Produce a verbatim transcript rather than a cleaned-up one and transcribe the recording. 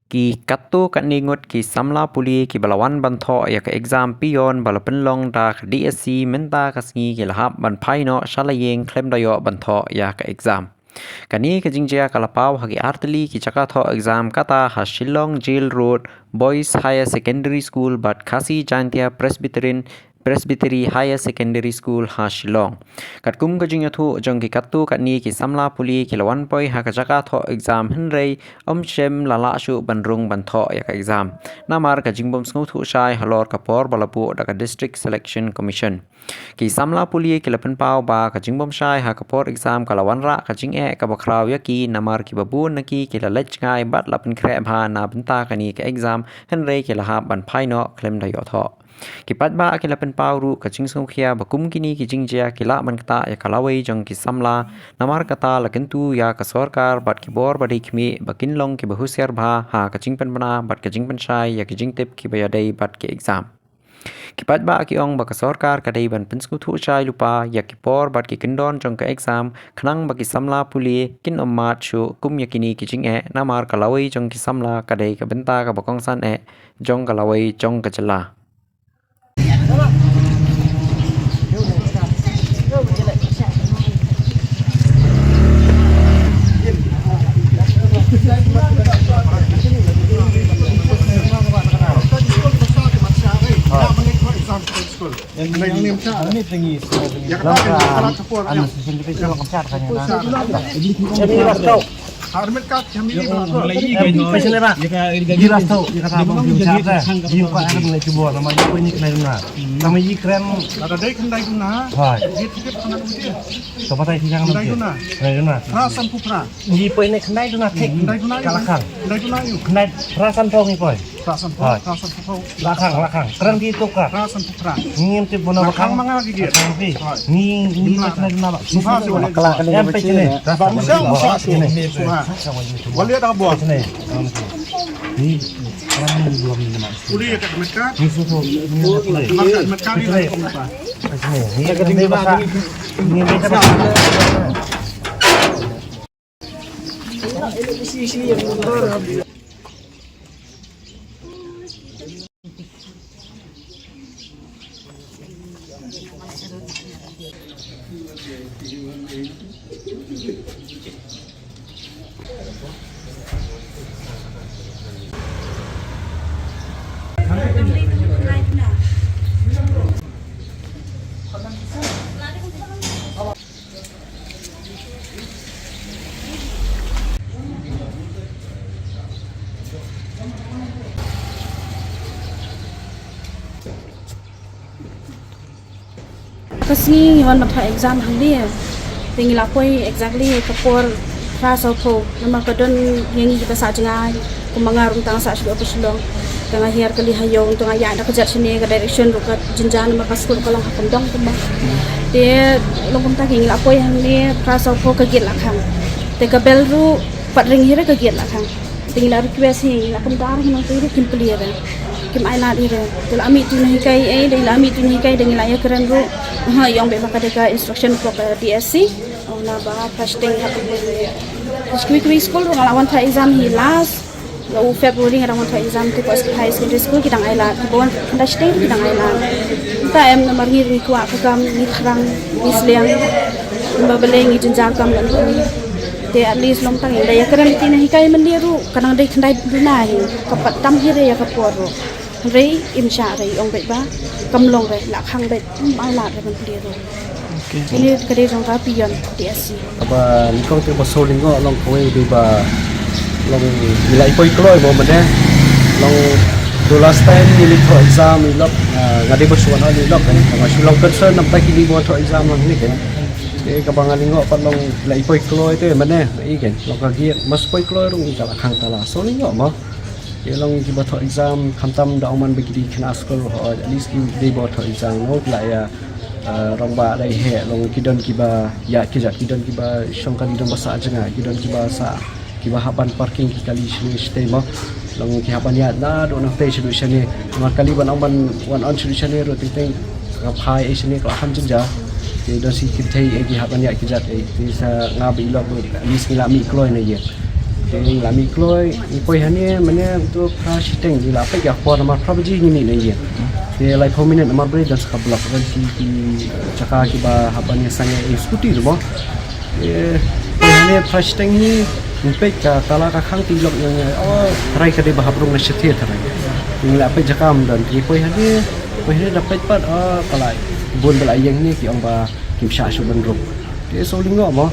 Ki katto katne ngut ki samla pule kiba la wan ban thoh ïa ka exam peon ba la pynlong da ka D S C mynta ka sngi ki la hap ban phai noh sha la ïing khlem da ïoh ban thoh ïa ka exam. Kane ka jingjia ka la paw ha ki artylli ki jaka thoh exam kata ha Shillong Jail Road Boys Higher Secondary School bad Khasi Jaintia Presbyterian Presbytery Higher Secondary School ha Shillong. Katkum ka jingïathuh jong ki katto katne ki samla pule ki la wan poi ha ka jaka thoh exam hynrei ym shym la lah shuh ban rung ban thoh ïa ka exam. Namar ka jingbym sngewthuh shai halor ka por ba la buh da ka District Selection Commission. Ki samla pule ki la pynpaw ba ka jingbym shai ha ka por exam ka la wanrah ka jingeh kaba khraw ïa ki namar kiba bun na ki ki la leit jngai bad la pynkhreh bha na bynta kane ka exam hynrei ki la hap ban phai noh khlem da ïoh thoh. Ki paidbah ki la pynpaw ruh ka jingsngewkhia ba kum kine ki jingjia ki lah ban ktah ïa ka lawei jong ki samla namar kata la kyntu ïa ka sorkar bad ki bor ba dei khmih ba kin long kiba husiar bha ha ka jingpynbna bad ka jingpynshai ïa ki jingtip kiba ïadei bad ki exam. Ki paidbah ki ong ba ka sorkar ka dei ban pynsngewthuh shai lypa ïa ki por bad ki kyndon jong ka exam khnang ba ki samla pule kin ym mad shuh kum ïa kine ki jingeh namar ka lawei jong ki samla ka dei ka bynta kaba kongsan eh jong ka lawei jong ka jylla. Ngi poi ne khyndai duna thik. Khyndai duna ïu. Khyndai duna ïu. Khyndai phra san phew ngi poi. Phra san phew, phra san phew. Lakhang, lakhang. Kren ki tuk ka. Phra san phew phra. Ngi ngim tip bun na lakhang. Lakhang ma nga ki giat. Lakhang ki. Hoi. Ngi, ngi poi khyndai duna ba. Sngewbha seh. Em peit kine. Ba mu sngewbha seh. Sngewbha. Wa liat da ka bor. Kine. Ni, orang ni belum ni nama. Uli ïa ka Ahmed Kad. Ni susu, ni susu. Ahmed Kad, Ahmed Kad ni. Kine. Ni ka ding ni ba. Ni ni ka ba. Ka sngi ngi wan ban thoh exam hangne. Te ngi la poi exactly ka por phra saw phew. Namar ka don ïa ngi kiba sah jngai. Kumba nga ruh tang sah shuh ha Shillong. Te nga hiar kali ha ïew, te nga ïaid da ka kjat shane, ka direction ruh ka jynjar namar ka skul ka long ha Kumdong kumba. Te long kumta ki ngi la poi hangne phra saw phew ka gate la khang. Te ka bell ruh pat ring hi re ka gate la khang. Te ngi la request hi, ngi la pynbna hi nangta ruh kim plie re. Kim ailad hi re. Te la mih tu na hikai ei, te la mih tu na hikai te ngi la ïakren ruh. Ha, ong beit ba ka dei ka instruction ko ka D S C. Ong na ba fasting ha ka. Kiwei kiwei skul ruh nga la wan thoh exam hi last. La u February nga dang wan thoh exam te ko high secondary school ki dang ailad. Ki ba wan khyndai shiteng ki dang ailad. Te em namar ngi ruh ngi kwah ka kam ngi thrang ngi sliang. Ba balei ngi jynjar kam lane. Te at least long tang ïa ka ram ti na hikai mynta ruh ka dang dei khyndai duna hi ka pat tam hi re ïa ka por ruh. Hynrei im shah re ong beit ba kam long re la khang beit. Ba la re ban plie ruh. Okay. Ini ka dei jong ka peon D S C. Kaba nyngkong te ba shu lyngngoh long kawei dei ba long ngi la ïa poi kloi mo mane. Long tu last time ngi leit thoh exam i lok, ah, nga dei ba shu wan i lok kan. Kaba shu long concern namta ki dei ba thoh exam long ni kan. Te kaba nga lyngngoh pat long la ïa poi kloi te mane i kan. Long ka giat mas poi kloi rung ka la khang ta la. Shu lyngngoh mo. Ïa long kiba thoh exam khamtam da ong man ba ki dei khynnah skul ho at least ki dei ba thoh exam long ki la ïa, eh, rangbah dei he long ki don kiba ïa ki jat ki don kiba shong kali don ba sah jngai ki don kiba sah kiba hap ban parking ki kali shane shatei mo long ki hap ban ïa na do nangtei shaduh shane ma kali ban ong ban wan on shaduh shane ruh teng teng ka phai ei shane ka la kham jynjar. Ki don shi kynthei ei ki hap ban ïa ki jat ei ki sa nga ba i lok at least ki la mih kloi na ïa. Te ngi la mih kloi, ngi poi hangne mynne to phra shiteng, ngi la peit ïa ka por namar phra baje ngi mih na ïing. Te laiphew minit namar ba dei don sa ka block, don ki, ki jaka kiba hap ban ïaseng ïa i scooty te mo. Te poi hangne phra shiteng hi, ngi peit ka tala ka khang te i lok ïa ngi, oh, tharai ka dei ba hap rung na shathie tharai. Te ngi la peit jaka ym don, te poi hangne, poi hangne da peit pat, oh, ka la bun ba la ïeng hangne, ki ong ba kim shah shuh ban rung. Te shu lyngngoh mo.